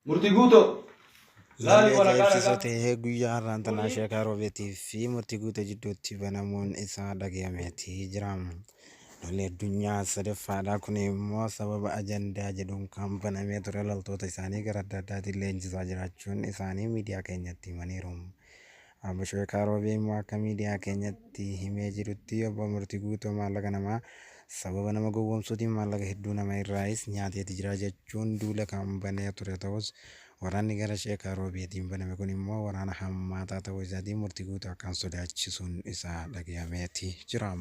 Murtii guutoo. Laali Lolli waraqaa ajaa'ibsiisoo ragaa. ta'e guyyaa har'aan tanaa Kuni Sheekaa Roobeetii fi Murtii Guutuu jidduutti banamuun isaa dhagayameetii jira. Lolli addunyaa sadaffaadha. Kun immoo sababa ajandaa jedhuun kan banamee ture loltoota isaanii gara adda addaatiin leenjisaa jiraachuun isaanii miidiyaa keenyatti himaniiru. Abbo Sheekaa Roobee immoo akka miidiyaa keenyatti himee jirutti obbo Murtii Guutuu maallaqa namaa sababa nama gowwoomsuutiin maallaqa hedduu nama irraayis nyaateeti jira jechuun duula kan banee ture ta'us waraanni gara Sheekaa Roobeetiin baname kun immoo waraana hammaataa ta'uu isaatiin Murtii Guutuu akkaan sodaachisuun isaa dhagayameeti jira.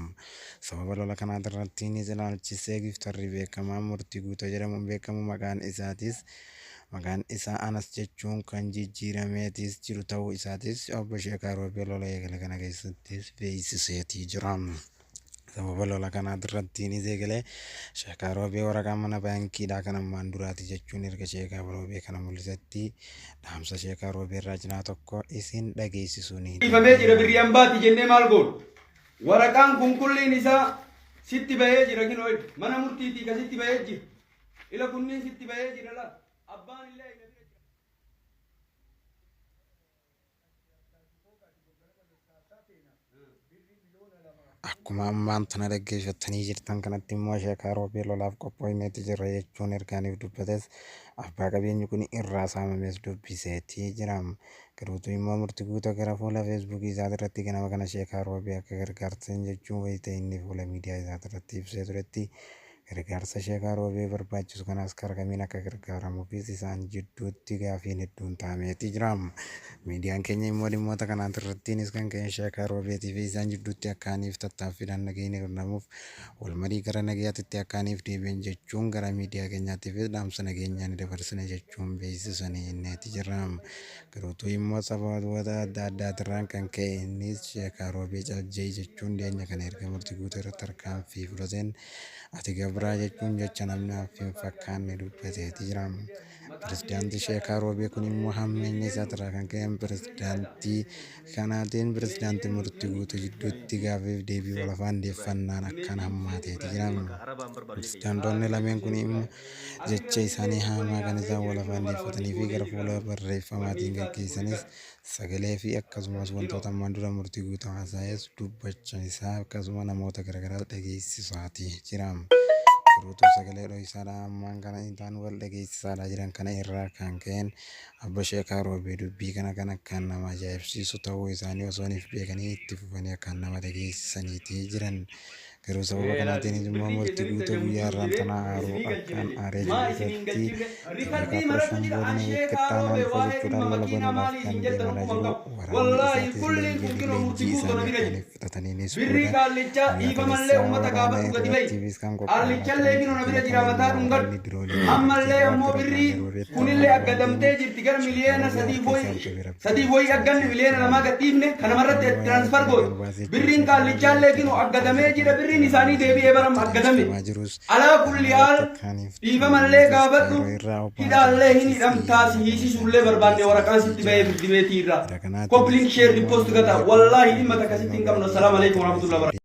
Sababa lola kanaatirrattiinis ilaalchisee giftarri beekamaan Murtii Guutuu jedhamuun beekamu maqaan isaatis Maqaan isaa Anas jechuun kan jijjiirameetis jiru ta'uu isaatis Obbo Sheekaa Roobee lola eegale kana keessattis beeksiseetii jira. Sababa lola kanaatirrattiinis eegale Sheekaa Roobee waraqaa mana baankiidhaa kan ammaan duraati jechuun erga Sheekaa Roobee kana mul'isetti dhaamsa Sheekaa Roobee irraa cinaa tokko isin dhageessisuu ni Dhiifamee jira dandeenya. birrii hambaati jennee maal goonu? Waraqaan kun kulliin isaa sitti bahee jira kinoo mana murtiitii ka sitti bahee jira. Ila kunniin sitti bahee jira laal. Abbaan illee na bira jira. Akkuma ammaan tana dhaggeeffattanii jirtan kanatti immoo Sheekaa Roobee lolaaf qophooyneeti jirra jechuun ergaaniif dubbates abbaa qabeenyi kun irraa saamames dubbiseetii jira. Garuutu immoo murti guuta gara fuula feesbuukii isaatirratti ganama kana Sheekaa Roobee akka gargaartan jechuun wayita inni fuula miidiyaa isaatirratti ibsee turetti Gargaarsa Sheekaa Roobee barbaachisu kanas kara kamiin akka gargaaramuufis isaan jidduutti gaafiin hedduun taa'ameeti jira. Miidiyaan keenya immoo dhimmoota kanaatirrattiinis kan ka'een Sheekaa Roobeetii fi isaan jidduutti akkaaniif tattaaffiidhaan nagayni qunnamuuf walmarii gara nagayaatitti akkaaniif deebi'an jechuun gara miidiyaa keenyaatiifis dhaamsa nageenyaa ni dabarsina jechuun beeksisaniineeti jira. Garuutuu immoo sababoota adda addaatirraan kan ka'e innis Sheekaa Roobee cal-je'i jechuun dhiyeenya kana erga murtii guutuu irratti tarkaanfii fudhateen Ati gabraa jechuun jecha namni naaf hin fakkaanne dubbateeti jira. Pirezidaantii Sheekaa Roobee kun immoo hammeenya isaatirraa kan ka'een pirezidaantii kanaatiin pirezidaantii Murtii Guutuu jidduutti gaaffiif deebii wal afaan deeffannaan akkaan hammaateeti jira. Pirezidaantonni lameen kun immoo jecha isaanii haamaa kan isaan wal afaan deeffatanii fi gara fuula barreeffamaatiin gaggeessanis Sagalee fi akkasumas wantoota ammaan dura Murtii Guutaa haasa'es dubbacha isaa akkasuma namoota garagaraas dhageessisaati jira. Garuutuu sagalee dhoysaadha ammaan kana isaan wal dhageessisaadha jiran kana irraa kan ka'een Abba Sheekaa Roobee dubbii kana kan akkaan nama ajaa'ibsiisu ta'uu isaanii osooniif beekanii itti fufanii akkaan nama dhageessisaniiti jiran. Garuu sababa Ee laal kanaatiinis immoo birrii murti keessanitti guutuu tajaajiluu guyyaa har'aan didee tanaa aaruu isinii akkaan galchine jedhe. aaree Maa jiru isin hin irratti galchirre daqiiqaa rikardii maratu 15 jira booda an nama sheekaa qixxaanaan roobee dhufa waa'ee jechuudhaan dhimma lola makiinaa banuudhaaf maalii kan isin jettan deemalaa okkuma hin jiru qabu. waraanni Wallaahi isaatis kulliin leenjii kun kinoo murtii leenjii guutuu na isaanii bira jira. akkaaniif fudhataniinis Birrii booda qaallichaa guyyaa dhiifa mallee kaleessaa ummata waraana gaafadhu gadi ba'i. irrattiifis kan qophaa'aa Qaallichallee turan kinoo na bira galgala jira kana mataa immoo dhungadhu. waraanni diroonii Ammallee irraa ammoo gara birrii Baale Roobeetti kunillee ammalaa waan aggadamtee deemuuf jirti gara Sheekaa miliyoona Roobee sadii harka foyi isaan qabe rabbi sadii foyi agganne jechaa miliyoona jira. lamaa gad dhiifne kanamarratti Immoo transfer rabbi goote. nagaa nu baasee jechuun Birriin Sheekaa Roobee qaallichaallee irratti kinoo tarkaanfii aggadamee jira birriin fudhatanii isaanii waraana deebi'ee isaanii baram irratti aggadame. taasifamaa jirus Alaa kulli kanuma haal irratti akkaaniif dhiifamallee xumuramuufis gaafadhu Kaayiroo irraa obbo hidhaallee hin Hasan hidhamtaa si xiyyaaraan hiisisuullee kan barbaanne waraqaan beeksisanii sitti bahee jira. firdi beetii irraa. Jara Copy kanaatiinis link share immoo repost lolli gata hedduun wallaahi dhimma takka sitti odeeffannoo hin gara qabnu. biyya Assalaamu alaikum alaatirraa warahmatullahi isaan wabarakatuh.